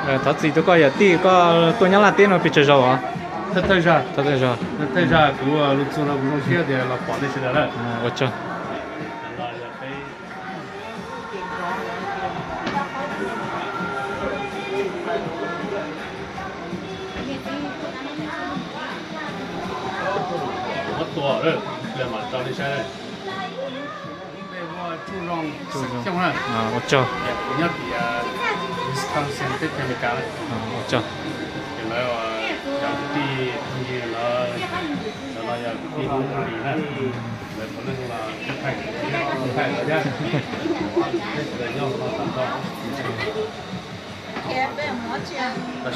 Thov txim rau koj yawm tij, koj tuaj nyob Laj teb no pes tsawg zaus os? Thawj thawj zag, thawj thawj zag, kuv lug txug no kuv zoo siab tias los pom nej sawv daws na. Ua tsaug. Ua tsaug. Ua tsaug. Tam sim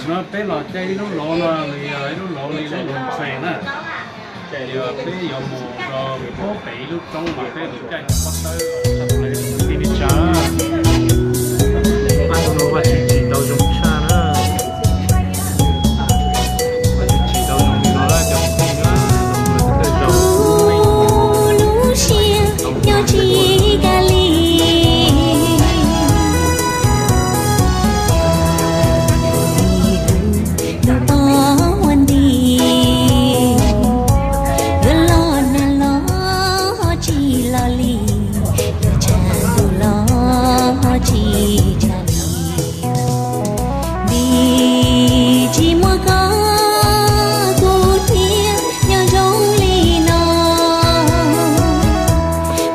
no peb los caij ib lub lauv no, ib lub lauv tseem na. Ces peb yuav mus rau pem ib lub roob mas peb mus caij pob tawb. Ua tsaug, pab no Vaj Tswv tsim tau zoo tshaj na. Vaj Tswv tsim tau zoo li no lawm cov phooj ywg na, zoo li thawj zaug. Lub siab nyob tsis kiag li, nws pom ua nti, yuav los nag los tsis los li, yuav tshav ntuj los tsis tshav li. Vim tsis muaj koj kuv thiaj nyob zoo li no.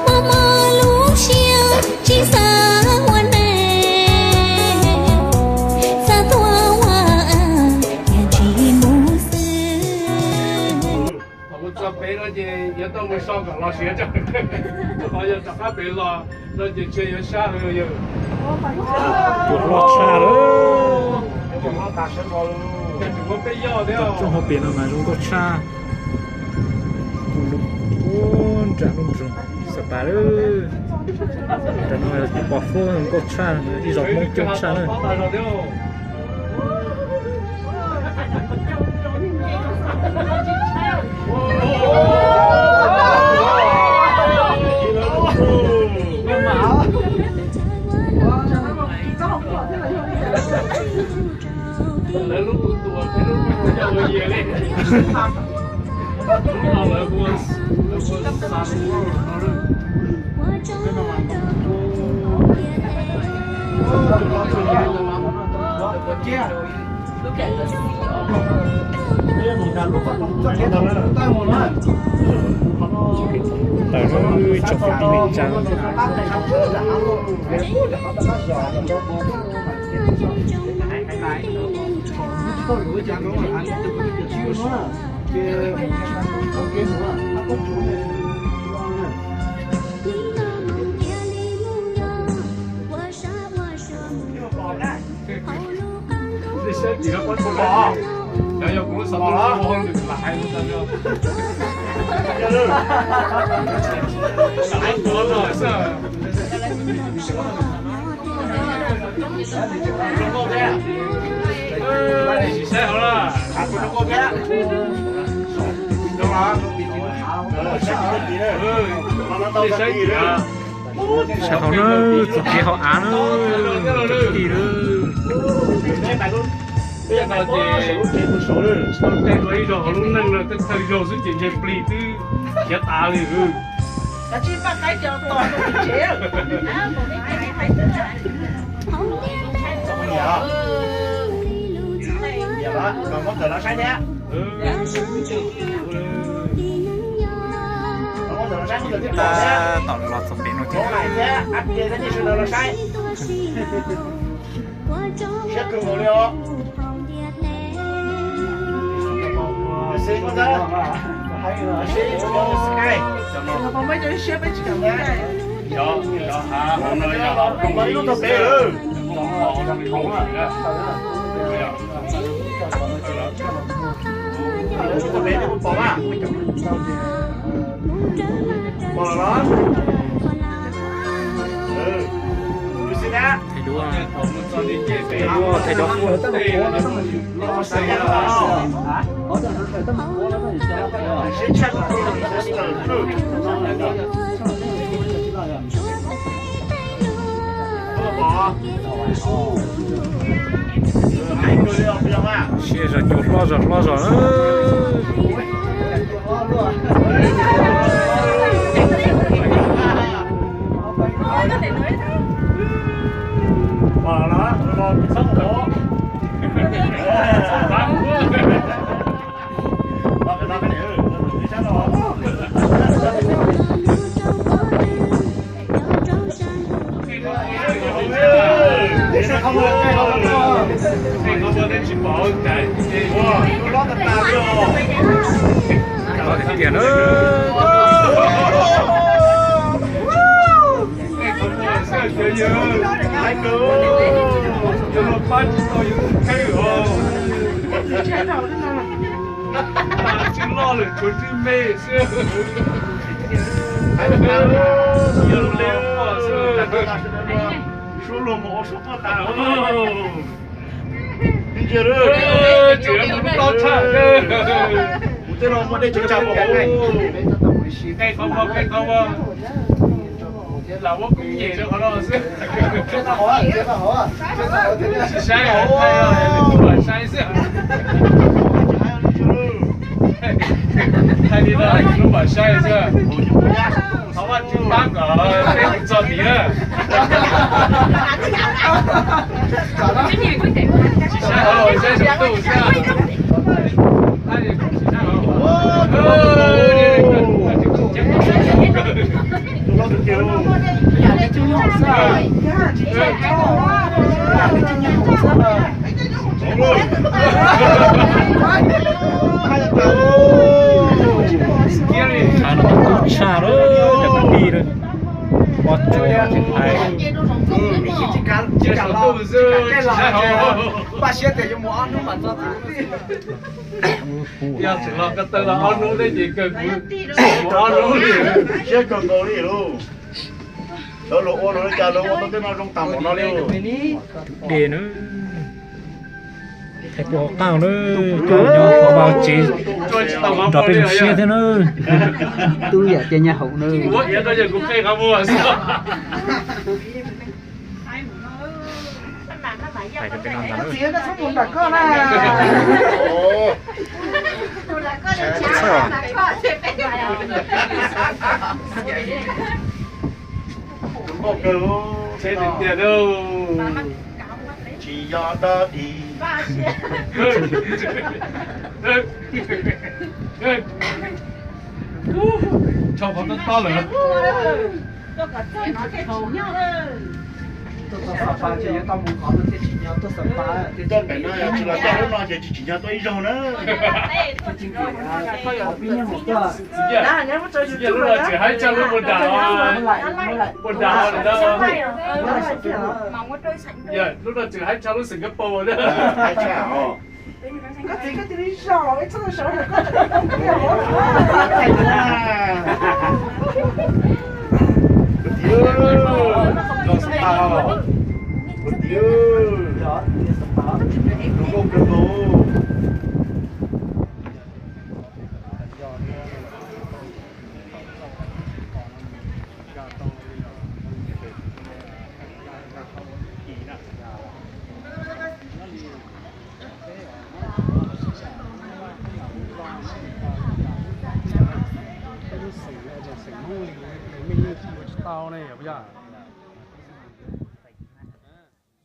Mob mob lub siab tsis xav ua neeg, xav tuag ua yam tsis mus xwb. Thaum mus txog pem no ces yuav tau mus so kom los siav tso, qhov yog rov qab pem los no ces ntshe yuav sab heev yawg. Tus hlob tshaj lawm. Tus hlob tas sawv nkaus lawm. Cov tsooj hauv pem no mas zoo nkauj tshaj. Tus lub, ua nram lub nroog Xab Pas lawm. Nram no pos huab zoo nkauj tshaj, ib zos Hmoob coob tshaj na. Lawv lub tus tuam thiab lub tus coj ua yias li. Lub no lawv hu, lawv hu Sun World no. Tawm no tsoom kwv tij neej tsa. Sab hauv na, txoj kev hauv av na, kwv tij na. Tej no ces tej dua ib zaug hauv lub neej no tej thawj zaug xwb ces ntshe plig twb khiav tas li. Tom los txog pem no thiab. Siab kawg nkaus li os. Lub tau pem lawm. Lub tau pem nej puas pom mas? Pom los? Tus xib na. Thaij duab, thaij duab. Siab zog, cua hlob zog hlob zog na. Tiag na. Tswv loj lawm tshuav tswv me xwb. Suab luag mus ua suab poj tas. Tsis mus lub tob tshaj. Kuv tej no muaj dej tshaj tshaj. Qe qhov muag, qe qhov muag. Lam muab kub nyem rau qhov no xwb. Tsis saib, thaij los lub mam saib xwb. Thaij li no lub mam saib xwb. Thov Vaj Tswv pab kom peb mus txog tid na. Tsis saib hauv, saib saum ntuj xwb. Tshaj no kub tshaj lawm cov kwv tij lawm. Pob tsuas mas tsis hais. Yog tseem los ko taw los ob hnub thiab ces kawg kuv mus ob hnub li. Siab kawg nkaus li lauj. Lawv los ua los li cas lawv ua tau tej no zoo tas npaum no li. Dej na. Thaij pub hauv qab na, coj nyob qhov vaj tsev nrog peb zoo siab thiab na. Tub yam cia nyob hauv na. Txiv, koj txhob mus nram koj na. Tsis yog dog dig. Tso qhov tob tob lawm. Tuaj pem no yog tsis los coj lub no ces tsis tsim nyog tuaj ib zaug na. Lub no tseem haib tshaj lub puag nram, puag nram na. Lub no tseem haib tshaj lub Singapore na.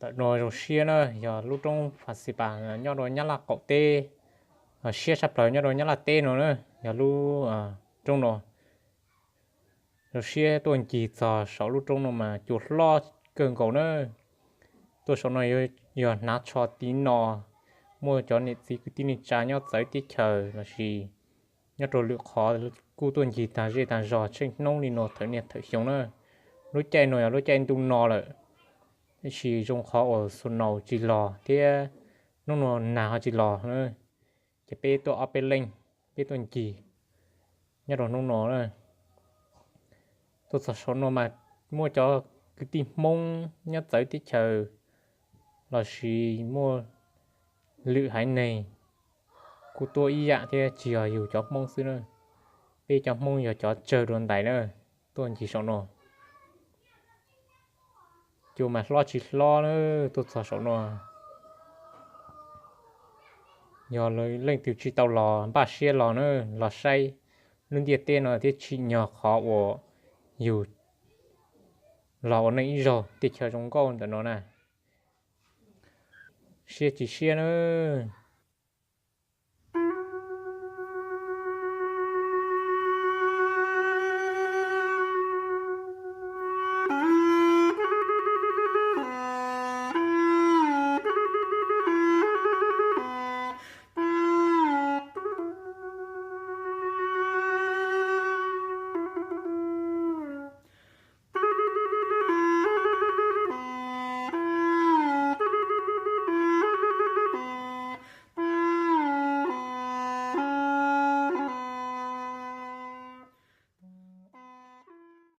Ntawm no zoo siab na, yog lub roob Pha Xi Pas nyob rau Nyab Laj qaum teb, siab tshaj plaws nyob rau Nyab Laj teb no na, yog lub roob no. Zoo siab tuaj ncig txog saum lub roob no mas cua hlob kawg nkaus na. Tuaj saum no yog hnav tsho tiv no, muaj cov niam txiv kwv tij neej tsa nyob txawv teb chaws lossis nyob rau lwm qhov kuj tuaj ncig tag zej tag zog tsheej hnub li no thawm niaj thawm xyoo na. Lub caij no yog lub caij ntuj no lawm, tab sis zoo qhov uas snow tsis los thiab hnub no nag ho tsis los na. Ces peb tuaj ob peb leej, peb tuaj ncig nyob rau hnub no na. Tuaj txog saum no mas muaj cov kwv tij Hmoob nyob txawv teb chaws lossis muaj lwm haiv neeg kuj tuaj ib yam thiab, tsis yog yus cov Hmoob xwb na. Peb cov Hmoob yog cov tsawg dua ntais na, tuaj ncig saum no. Cua mas hlob tsis hlob na, tuaj txog saum no. Yog leej twg tsis tau los npaj siab los na, los saib lub ntiaj teb no thiab tsim nyog qhov uas yus los ua neej ib zaug, teb chaws zoo nkauj ntawm no na. Siab tsis siab na.